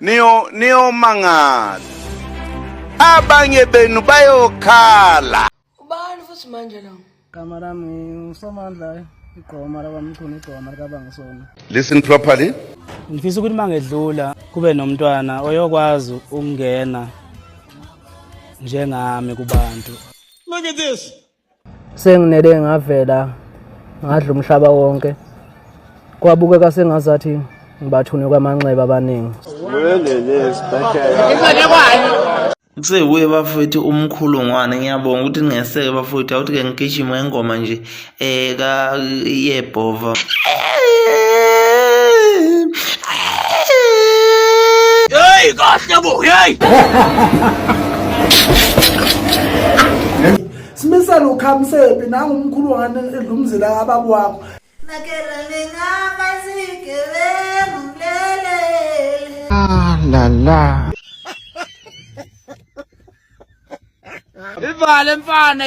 Niyo niyomangala. Abanye benu bayokhala. Ubani futhi manje lo? Gama lami uSomandla igqoma lakwaMchunu igqoma likaBangisona. Listen properly. Ngifisa ukuthi mangedlula kube nomntwana oyokwazi ukungena njengami kubantu. Look at this. Senginele ngavela ngadla umhlaba wonke. Kwabukeka sengazathi ngibathune kwamanxeba abaningi. Kusewuye bafowethu umkhulungwane ngiyabonga ukuthi ningeseke bafowethu awuthi ke ngigijime ngengoma nje eh ka yebhova Hey kahle bo hey Simisele ukhamisephi nangu umkhulu wangane edla umzila kababa wakho. Makelwane ngaba sigebengu mlelele. Ah la la. Ivale mfana.